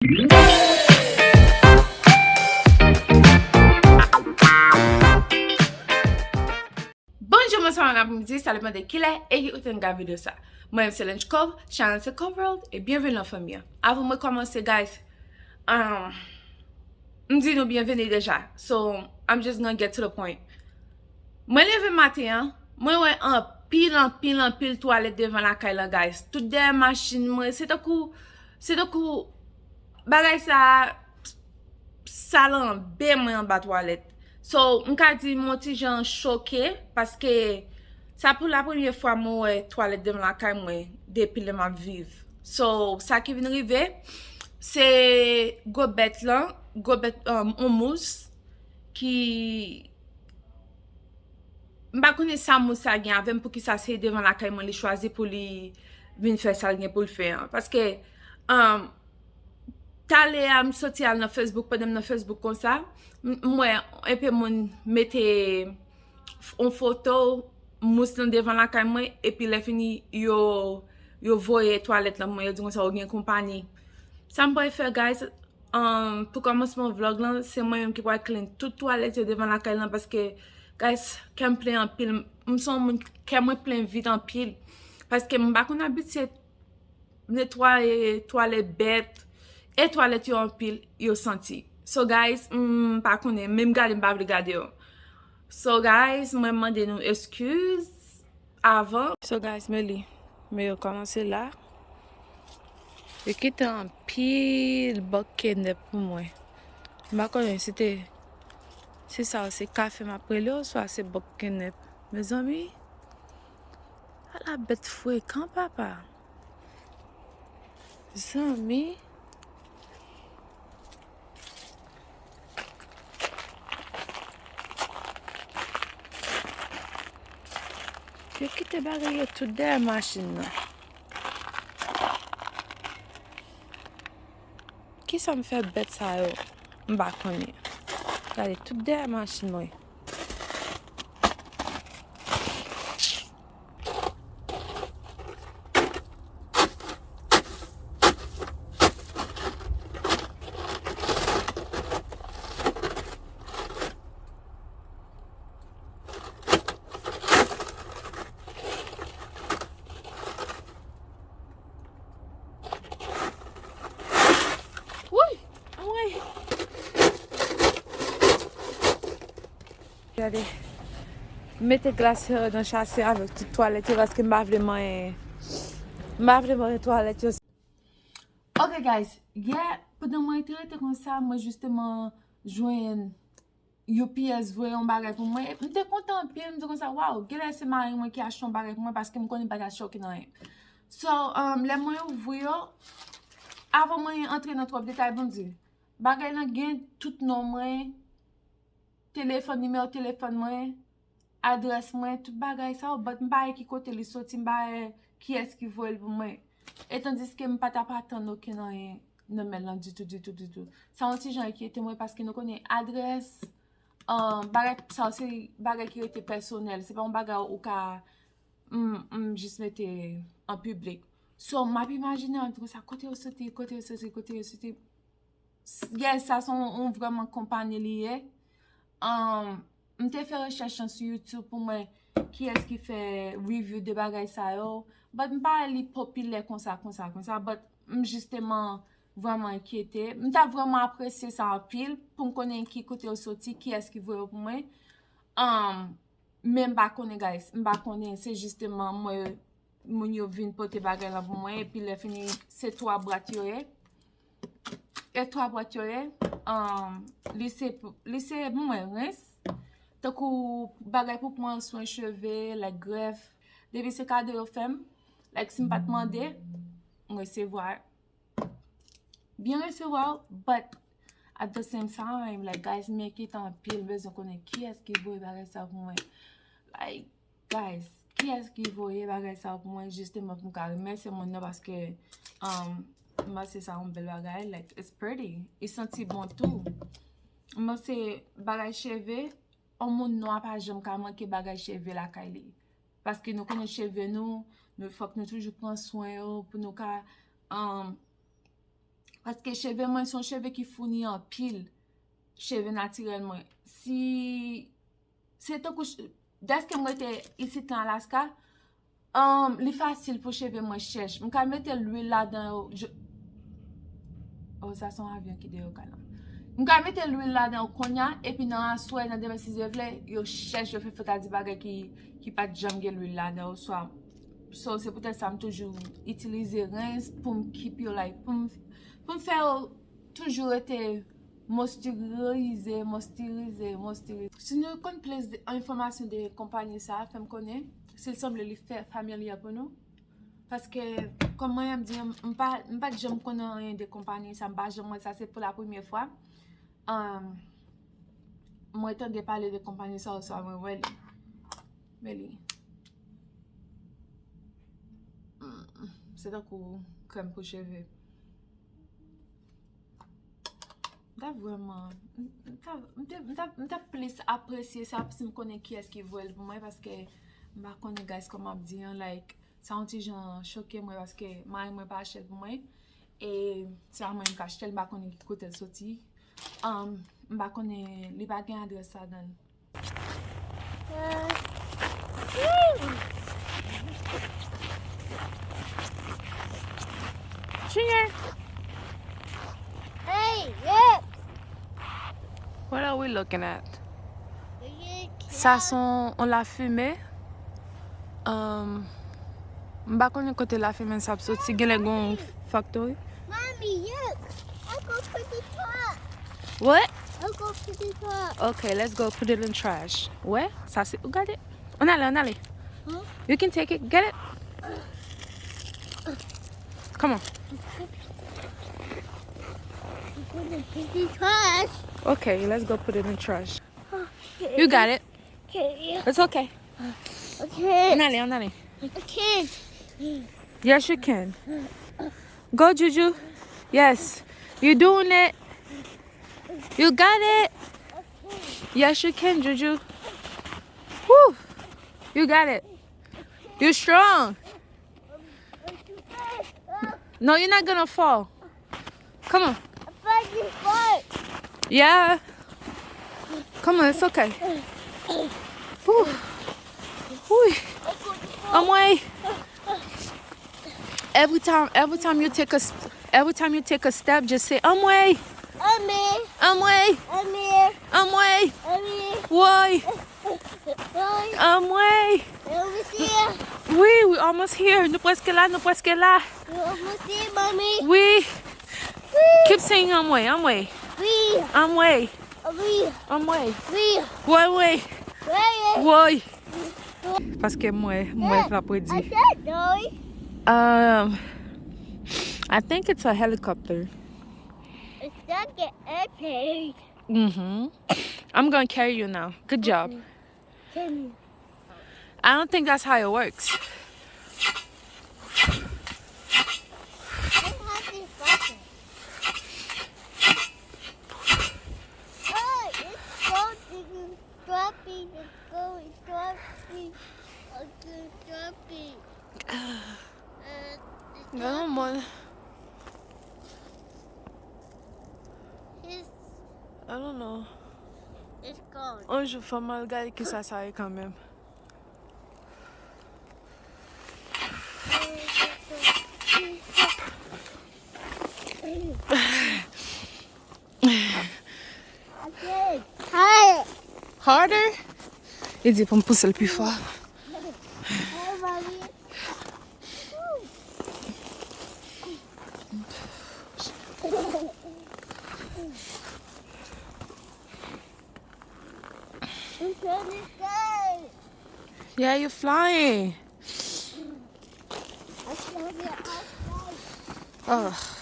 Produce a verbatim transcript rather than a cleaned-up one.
Bonjou, bonswa, bon apremidi, sa depann de kilè e ki kote n gade videyo sa. Mwen se Lench Cove, channel se Cove World, e byenveni nan fanmi an. Avan mwen kòmanse, guys, um, m di nou byenveni deja. So, I'm just gonna get to the point. Mwen leve maten an, mwen wè anpil, anpil, anpil twalèt devan lakay lan, guys. Tout dèyè machin mwen, se tankou, se tankou bagay sa, sa lanbe mwen anba twalèt. So, m ka di m on ti jan choke, paske sa pou la premye fwa mwen wè twalèt devan lakay mwen depi lè m ap viv. So, sa ki vin rive, se gwo bèt lan, gwo bèt, um, on mous ki, m pa konnen sa mous sa gen avè m, poukisa se devan lakay mwen li chwazi pou li vin fè sa l gen pou l fè an. Paske, um, talè a m soti al nan Facebook, pandan m nan Facebook konsa, m, m wè enpe moun mete f-, on foto mous lan devan lakay mwen, epi lè fini, yo, yo voye twalèt lan pou mwen, yo di konsa, ou gen konpanyi. Sa m pral fè, guys, um, pou kòmansman vlog lan, se mwen menm ki pral clean tout twalèt yo devan lakay lan, paske, guys, kè m plen anpil. M se yon moun, kè mwen plen vit anpil. Paske m pa konn abitye netwaye twalèt bèt, e twalèt yo anpil, yo santi. So, guys, m pa konnen, menm gade, m pa vle gade yo. So, guys, mwen mande nou eskiz avan. So, guys, men li, men yo kòmanse la. Yo kite anpil bòk kenèp pou mwen. M pa konnen si te, si sa se kafe m ap rele oswa se bòk kenèp. Mezanmi, ala bèt frekan, papa. Zanmi. Yo kite bagay yo tout dèyè machin nan. Kisa m fè bèt sa yo? M pa konnen. Gade tout dèyè machin mwen. Woy! Anmwey! Gade. M mete glas yo nan chase avèk tout twalèt yo paske m pa vle manyen. M pa vle manyen twalèt yo. Ok, guys. Yè, pandan mwen te rete konsa, mwen jisteman jwenn U P S voye yon bagay pou mwen. M te kontan anpil, m te konsa, waw, genlè se mari mwen ki achte yon bagay pou mwen paske m konnen m pa t achte okenn anyen. So, um, lè mwen ouvri yo, avan mwen antre nan twòp detay, Bondye, bagay lan gen tout non mwen, telefòn, nimewo telefòn mwen, adrès mwen, tout bagay sa yo, but m pa wè ki kote li soti, m pa wè kiyès ki voye l pou mwen. E tandiske m pa t ap atann okenn anyen nan men l lan ditou, ditou, ditou. Sa yon ti jan enkyete mwen paske nou konnen adrès, um, bagay sa yo se bagay ki rete pèsonèl, se pa yon bagay ou ka, m, m jis mete an piblik. So, m ap imajine an tou sa, kote yo soti, kote yo soti, kote yo soti. Yes, sa se yon, yon vrèman konpanyi li ye. Um, m te fè rechèch lan sou YouTube pou mwen kiyès ki fè review de bagay sa yo. But m pa wè li popilè konsa, konsa, konsa. But m jisteman vrèman enkyete. M ta vrèman apresye sa anpil pou m konnen ki kote yo soti, kiyès ki voye yo pou mwen. Um, men m pa konnen, guys. M pa konnen. Se jisteman mwen moun yo vin pote bagay lan pou mwen, epi lè fini, se twa bwat yo ye. E twa bwat yo ye. Um, li se, li se, mwen, rens. Tankou bagay pou pran swen cheve, like grèf. Depi se kado yo fè m, like si m pa t mande, m resevwa. Byen resevwa w, but at the same time, like, guys, m enkyete anpil, m bezwen konnen kiyès ki voye bagay sa pou mwen. Like, guys, kiyès ki voye bagay sa pou mwen, jisteman, pou m ka remèsye moun nan, paske, um, m panse sa yon bèl bagay, like, it's pretty. Li santi bon tou. M panse bagay cheve, yon moun nwa pa janm ka manke bagay cheve lakay li. Paske nou konnen cheve nou, nou, fòk nou toujou pran swen yo pou nou ka, um, Paske cheve mwen se yon cheve ki founi anpil. Cheve natirèl mwen. Si se tankou ch- dèske m rete isit nan Alaska, um, li fasil pou cheve mwen chèch. M ka mete lwil ladan yo. Je- Oh, sa se yon avyon ki deyò kay la. M ka mete lwil ladan yo kounye a, epi nan aswè, nan demen, si Dye vle, yo chèch, yo fè fè ta di bagay ki, ki pa t janm gen lwil ladan yo, swa. So, se poutèt sa m toujou itilize rens pou m keep yo, like, pou m, pou m fè yo toujou rete moisturize, moisturize, moisturize. Si nou konn plis de, enfòmasyon de konpayi sa, fè m konnen. Si l sanble li fè familiar pou nou. Paske, kòm mwen menm di, m pa, m pa t janm konnen anyen de konpayi sa, m pa janm wè sa, se pou la premyè fwa. Um, mwen tande pale de konpayi sa, oswa mwen wè li. Men li. Mm, se tankou krèm pou cheve. M ta vrèman, m ta, m te, m ta, m ta plis apresye sa si m konnen kiyès ki voye l pou mwen, paske m pa konnen, guys, kòman ap di an, like, sa yon ti jan choke mwen, paske mari mwen pa achte l pou mwen, e se pa mwen menm k achte l, m pa konnen ki kote l soti. Um, m pa konnen, li pa gen adrès ladan l. Junior. Hey, look. What are we looking at? Sa se yon, yon lafimen. Um, m pa konnen kote lafimen sa ap soti. Genlè gen yon factory. Mommy, look. I go put the truck. What? I go put the truck. Okay, let's go put it in trash. Wè? Sa se, ou gade? Ann ale, ann ale. Huh? You can take it. Get it. Come on. I'm gonna put the trash. Okay, let's go put it in trash. Okay. You got it. Okay. It's okay. Okay. Ann ale, ann ale. Okay. Yes, you can. Go, Juju. Yes. You doing it. You got it. Yes, you can, Juju. Woo. You got it. You strong. No, you're not gonna fall. Come on. Yeah. Come on, it's okay. Woo. Woo. Anmwey. Every time, every time you take a, s- every time you take a step, just say, "Anmwey, Ami, anmwey, ami, anmwey, ami, woy, woy, anmwey." Ami, here. Wi, we almost here. Nou prèske la, nou prèske la. You almost here, Mommy. Wi. Wi. Keep saying, "Anmwey, anmwey." Wi. Anmwey. Wi. Anmwey. Wi. Woy, woy. Woy. Woy. Paske mwen, mwen, l ap redi. Um, I think it's a helicopter. It's like an airplane. Mm-hmm. I'm gonna carry you now. Good job. Okay. Carry me. I don't think that's how it works. Oh, it's so big. Dropping, it's going, dropping, it's dropping. Uh, it's dropping. It's, I don't know. It's gone. Un jour, fò m al gade kisa sa ye kanmenm. Harder? Li di pou m pouse l pi fò. Yeah, you're flying. Oh.